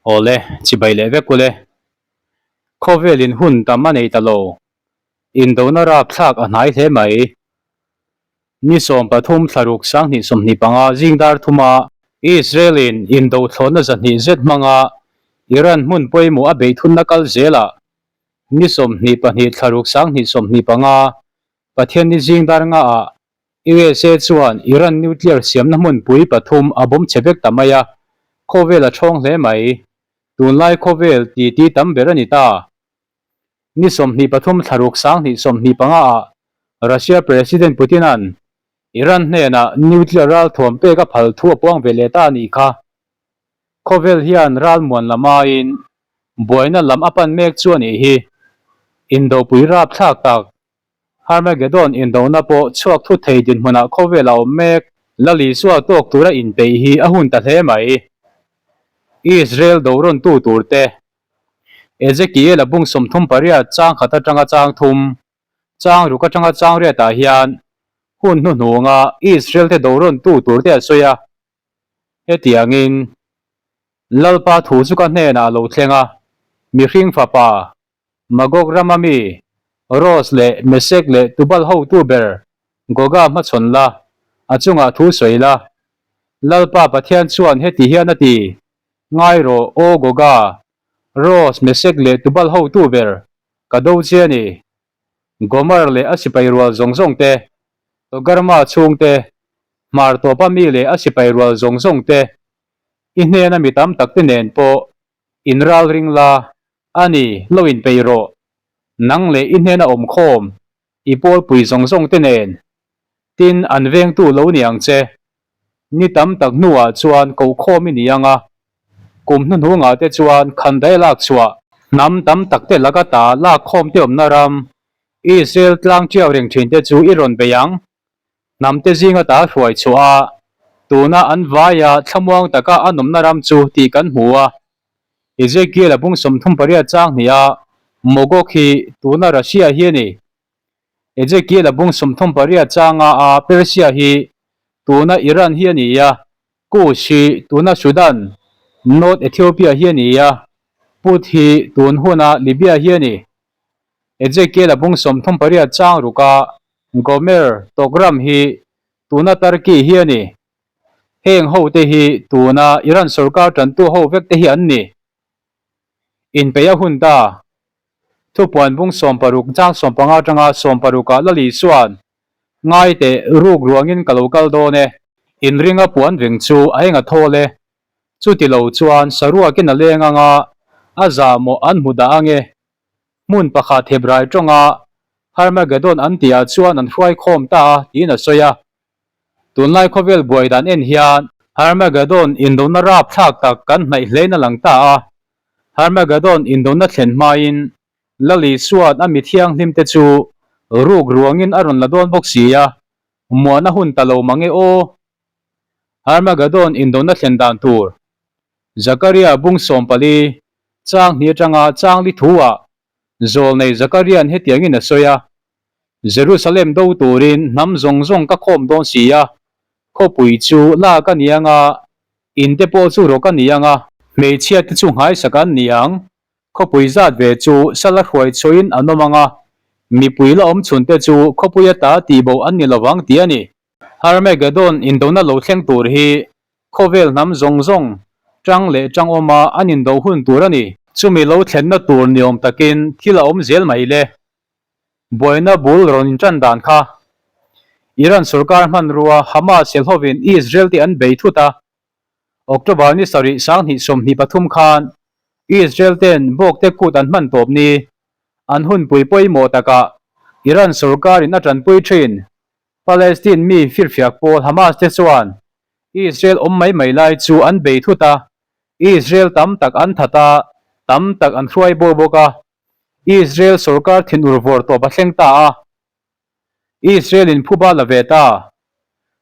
Awle, chibai leh vek ule. Khawvelin hun tam a nei ta lo. Indona rapthlak a hnai hle mai. Ni 13 thlaruk 2025 zing dar thuma Israel-in indo thlawhna 200 zet hmanga Iran hmun pawimawh a beihthunna kal zelah ni 22 thlaruk 2025 Pathianni zing dar ngaah USA chuan Iran nuclear siamna hmunpui pathum a bawm chhe vek ta mai a, khawvel a thawng hle mai. Tunlai khawvel titi tam ber a ni ta. Ni 23 thlaruk 2025 ah Russia President Putin-a'n Iran hnenah nuclear ralthuam pek a phal thu a puang ve leh ta a nih kha. Khawvel hian ralmuan lam aiin buaina lam a pan mek chu a nih hi. Indopui rapthlak tak Harmagedon indona pawh chhuak thut thei dinhmunah khawvel a awm mek. Lal Isua tawk tura inpeih hi a hun ta hle mai. Israel dorawntu turte Ezekiel a bung 38 chang khat atanga chang thum, chang ruk atanga chang riatah hian hun hnuhnunga Israel te dorawntu turte a sawi a. Hetiangin Lalpa thu chu ka hnenah a lo thleng a, mihring fapa, Magog rama mi, Ros leh Mesek leh Tubal hotu ber Goga hmachhawn la, a chungah thu sawi la. Lalpa Pathian chuan heti hian a ti, Ngai rawh, aw Goga, Ros, Mesek leh Tubal hotu ber, ka do che a ni. Gomer leh a sipai rual zawng zawng te, Togarma chhung te, hmar tawpa mi leh a sipai rual zawng zawng te, i hnena mi tam tak te nen pawh inralring la, A ni, lo inpeih rawh. Nang leh i hnena awm khawm, i pawlpui zawng zawng te nen. Tin, an vengtu lo ni ang che. Ni tam tak hnuah chuan kohkhawm i ni ang a. Kum hnuhnungah te chuan khandai lak chhuah. Hnam tam tak te laka ta lak khawm te awmna ram, Israel tlang tiau reng thin te chu i rawn bei ang. Hnam te zinga ta hruai chhuah a, tuna an vaia thlamuang taka an awmna ram chu tih kan hmu a. Ezekiel a bung 38 chang hnih a, Magog hi tuna Russia hi a ni. Ezekiel a bung 38 changa a Persia hi tuna Iran hi a ni a, Kush hi tuna Sudan, North Ethiopia hi a ni a, Put hi tun huna Libya hi a ni. Ezekiel a bung 38 chang ruka Gomer Togram hi tuna Turkey hi a ni. Heng ho te hi tuna Iran sorkar tantu ho vek te hi an ni. Inpeih a hun ta. Thupuan bung 60 chang 15 atanga 60 ah Lali chuan, Ngai teh, ruk ruangin ka lo kal dawn e. Inringa puan veng chu a eng a thawl e. Chuti lo chuan saruakin a leng anga a zahmawh an hmu dah ange. Hmun pakhat Hebrai tawnga Harmagedon an tihah chuan an hruai khawm ta a tiin a sawi a. Tunlai khawvel buai dan en hian Harmagedon indona rapthlak tak kan hnaih hlein a lang ta a. Harmagedon indona thlen hmain Lal Isua'n a mi thianghlimte chu ruk ruangin a rawn la dawn bawk si a, muan a hun ta lo mang e aw. Harmagedon indona thlen dan tur Zakaria bung 14 chang hnih atanga chang li thu-ah Zawlnei Zakaria'n hetiangin a sawi a, Jerusalem do turin hnam zawng zawng ka khawm dawn si a, khawpui chu lak a ni ang a, in te pawh chu rawk a ni ang a, hmeichhia te chu nghaisak an ni ang, khawpui zat ve chu sala hruai chhuahin an awm ang a, mipui la awm chhun te chu khawpui ata tihbo an ni lovang tih a ni. Armageddon indona lo thleng tur hi khawvel hnam zawng zawng tang leh tang awma an indo hun tur a ni. Chumi lo thlenna tur ni awm takin thil a awm zel mai le. Buaina bul rawn intan dan kha. Iran sorkar hmanrua Hamas helhovin Israel te an bei thut a. October ni 7 2023 khan Israel ten bawkte kut an hman tawp ni. An hunpui pawimawh takah Iran sorkarin a tanpui thin. Palestine mi firfiak pawl Hamas te chuan Israel awm mai mai lai chu an bei thut a, Israel tam tak an that a, tam tak an hruai bo bawk a. Israel sorkar thinur vawr tawp a thleng ta a, Israel in phuba la ve ta.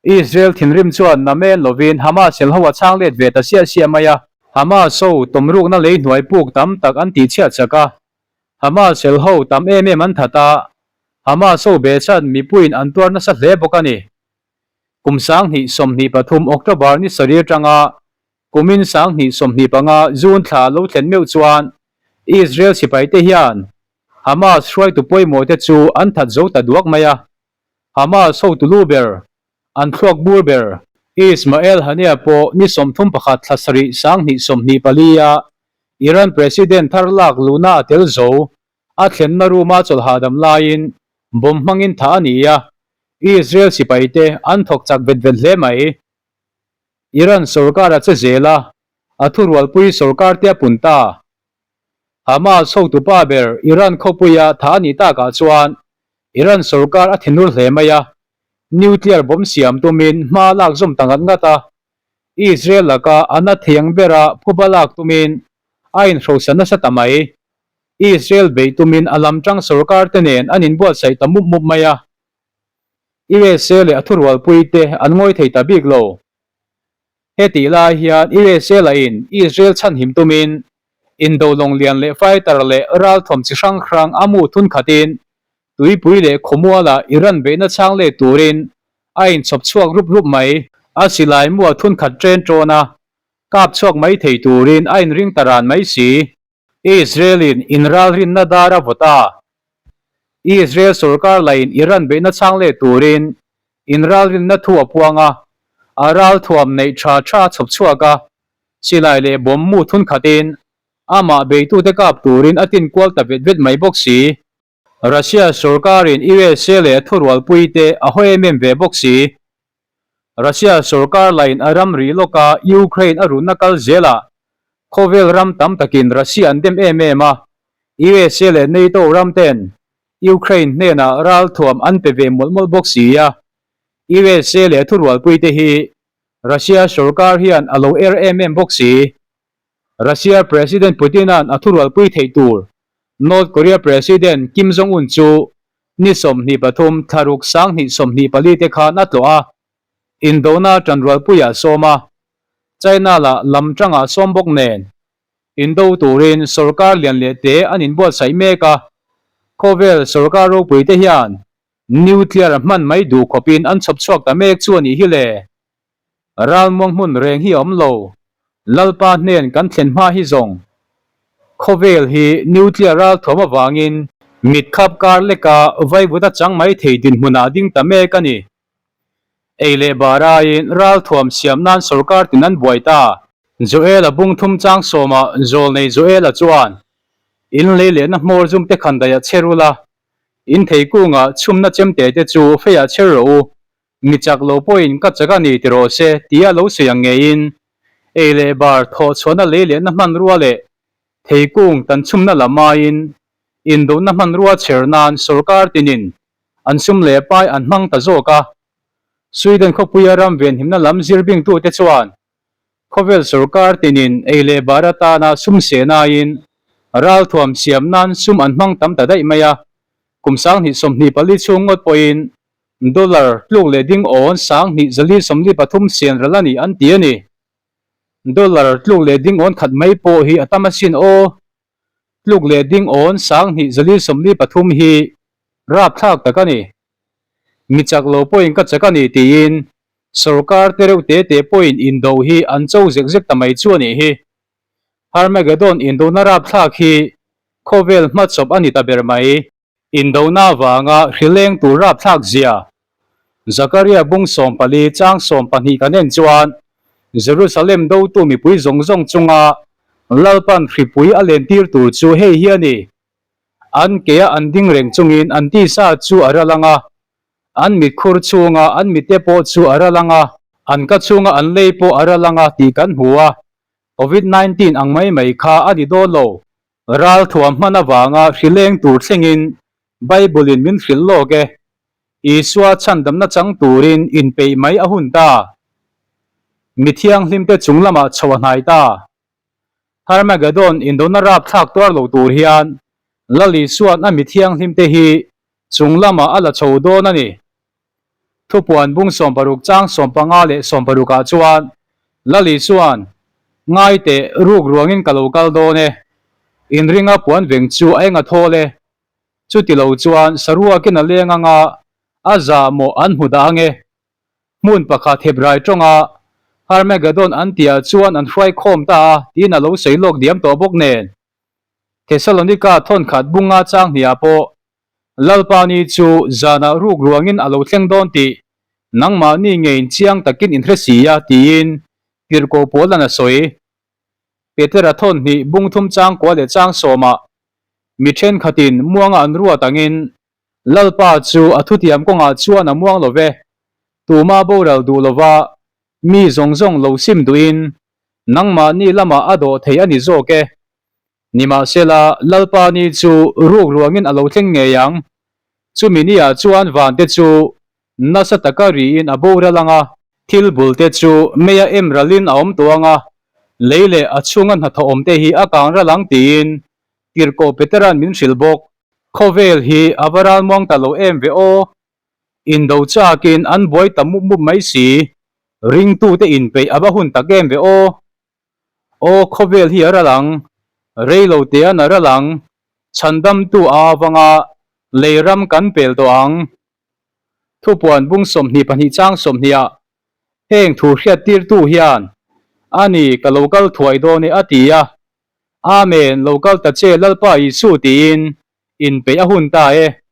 Israel thinrim chuan namen lovin Hamas helho a chhang let ve ta siah siah mai a. Hamas ho tawmrukna lei hnuai puk tam tak an tihchhiat chak a, Hamas helho tam em em an that a, Hamas ho behchhan mipuiin an tuar nasa hle bawk a ni. Kum 2023 October ni sarih atanga. Kumin 2025 June thla lo thlen meuh chuan Israel sipaite hian Hamas hruaitu pawimawhte chu an that zo ta duak mai a. Hamas hotu lu ber, an thluak bur ber, Ismail Haniyeh pawh ni 31 thla sarih 2024 a Iran President thar lak luhna a tel zo, a thlenna room-a chawlh hahdam laiin bomb hmangin thah a ni a, Israel sipaite an thawk chak vet vet hle mai. Iran sorkar a che zel a, a thurualpui sorkar te a pun ta. Hamas hotupa ber Iran khawpuia thah a nih takah chuan Iran sorkar a thinur hle mai a, nuclear bomb siam tumin hma lak zawm ta ngat ngat a, Israel laka a na thiang bera phuba lak tumin a inhrosa nasa ta mai. Israel beih tumin a lam tang sorkar te nen an inbuatsaih ta mup mup mai a. USA leh a thurualpui te an ngawi thei ta bik lo. Hetih lai hian USA lahin Israel chhanhim tumin indo lawng lian leh fighter leh ralthawm chi hrang hrang a mu thun khatin tuipui leh khawmualah Iran beihna chhang let turin a inchhawp chhuak rup rup mai. A silai mu a thun khat ṭen ṭawn a, kap chhuak mai thei turin a inring ta ran mai si. Israel-in inralrinna dar a vawt a, Israel sorkar lain Iran beihna chhang leh turin inralrinna thu a puang a, a ralthuam neih tha tha a chhawp chhuak a, silai leh bomb mu thun khatin amah beitute kap turin a tin kual ta vet vet mai bawk si. Russia sorkarin USA leh a thurualpuite a haw em em ve bawk si. Russia sorkar lain a ramri lawka Ukraine a runna kal zelah khawvel ram tam takin Russia an dem em em a, USA leh NATO ram ten Ukraine hnenah ralthuam an pe ve mawlh mawlh bawk si a, USA leh a thurualpuite hi Russia sorkar hian a lo er em em bawk si. Russia President Putin-a'n a thurualpui theih tur North Korea President Kim Jong-un chu ni 23 thla ruk 2024 te khan a tlawh a, indona ṭanrualpuiah sawm a, China lah lam ṭangah sawm bawk nen indo turin sorkar lian leh te an inbuatsaih mek a, khawvel sorkar ropui te hian nuclear hman mai duh khawpin an chhawp chhuak ta mek chu a nih hi le. Ralmuang hmun reng hi a awm lo, Lalpa hnen kan thlen hma hi zawng. Khawvel hi nuclear ralthuam avangin mit khap kar leka vaivut a chang mai thei dinhmunah a ding ta mek a ni. Ei leh bar aiin ralthuam siam nan sorkar tin an buai ta. Joel-a bung thum chang sawmah Zawlnei Joel-a chuan, In lei lehna hmawr zum te khan daih a chher ula, in thei kungah chhumna chemte te chu feiah chher rawh u, Mi chak lo pawhin ka chak a ni ti rawh se tia lo sawi ang ngeiin ei leh bar thawh chhuahna lei lehna hmanrua leh theikung tan chhumna lam aiin indohna hmanrua chher nan sorkar tinin an sum leh pai an hmang ta zawk a. Sweden khawpuia ram venhimna lam zir bingtute chuan Khawvel sorkar tinin ei leh bar atana sum sen aiin ralthuam siam nan sum an hmang tam ta daih mai a, kum 2024 chhung ngawt pawhin Dollar tluk leh ding awn 2043 sian ral a ni an ti a ni. Dollar tluk leh ding awn khat mai pawh hi a tam asin aw. Tluk leh ding awn 2043 hi rapthlak tak a ni. Mi chak lo pawhin ka chak a ni tiin sorkar te reuh te te pawhin indo hi an cho zek zek ta mai chu a nih hi. Armageddon indona rapthlak hi khawvel hmachawp a ni ta ber mai. Indona avanga hrileng tur rapthlak zia Zakaria bung 14 chang 12 kan en chuan Jerusalem dotu mipui zawng zawng chunga Lalpan hripui a lentir tur chu hei hi a ni. An kea an ding reng chungin an tisa chu a ral ang a, an mitkhur chhunga an mite pawh chu a ral ang a, an ka chhunga an lei pawh a ral ang a tih kan hmu a. Covid 19 ang mai mai kha a ni dawn lo. Ralthuam hman avanga hrileng tur thlengin Bible-in min hrilh lawk e. Isua chhandamna chang turin inpeih mai a hun ta. Mi thianghlimte chung lamah chho a hnai ta. Harmagedon indona rapthlak tuar lo tur hian Lal Isua'n a mi thianghlimte hi chung lamah a la chho dawn a ni. Thupuan bung 60 chang 15 leh 60 ah chuan Lal Isua'n, Ngai teh, ruk ruangin ka lo kal dawn e. Inringa puan veng chu a eng a thawl e. Chuti lo chuan saruakin a leng anga a zah mawh an hmu dah ange. Hmun pakhat Hebrai tawnga. Harmagedon an tihah chuan an hruai khawm ta a tiin a lo sawi lawk diam tawh bawk nen. Thesalonika thawnkhat bunga chang hniah pawh Lalpa ni chu zanah ruk ruangin a lo thleng dawn tih nangmahni ngeiin chiang takin inhre si a tiin Tirhkoh Paula'n a sawi. Petera thawn hnih bung thum chang kua leh chang sawmah mi thenkhatin muanga an ruat angin Lalpa chu a thutiam kawngah chuan a muang lo ve, tuma boral duh lova mi zawng zawng lo sim duhin nangmahni lamah a dawh thei a ni zawk e. Nimahsela, Lalpa ni chu ruk ruangin a lo thleng ngei ang. Chumi niah chuan vante chu nasa taka riin a boral ang a, thil bulte chu meia em ralin a awm tawh ang a, lei leh a chhunga hnathawh awmte hi a kang ral ang tiin Tirhkoh Petera'n min hrilh bawk. Khawvel hi a va ralmuang ta lo em ve aw. Indo chakin an buai ta mup mup mai si. Ringtute inpeih a va hun tak em ve aw. Aw khawvel hi a ral ang, rei lo tean a ral ang, chhandamtu a avanga lei ram kan pel tawh ang. Thupuan bung 22 chang 20 ah heng thu hriattirtu hian a ni ka lo kal thuai dawn e a ti a, Amen, lo kal ta che Lalpa Isu tiin inpeih a hun ta e.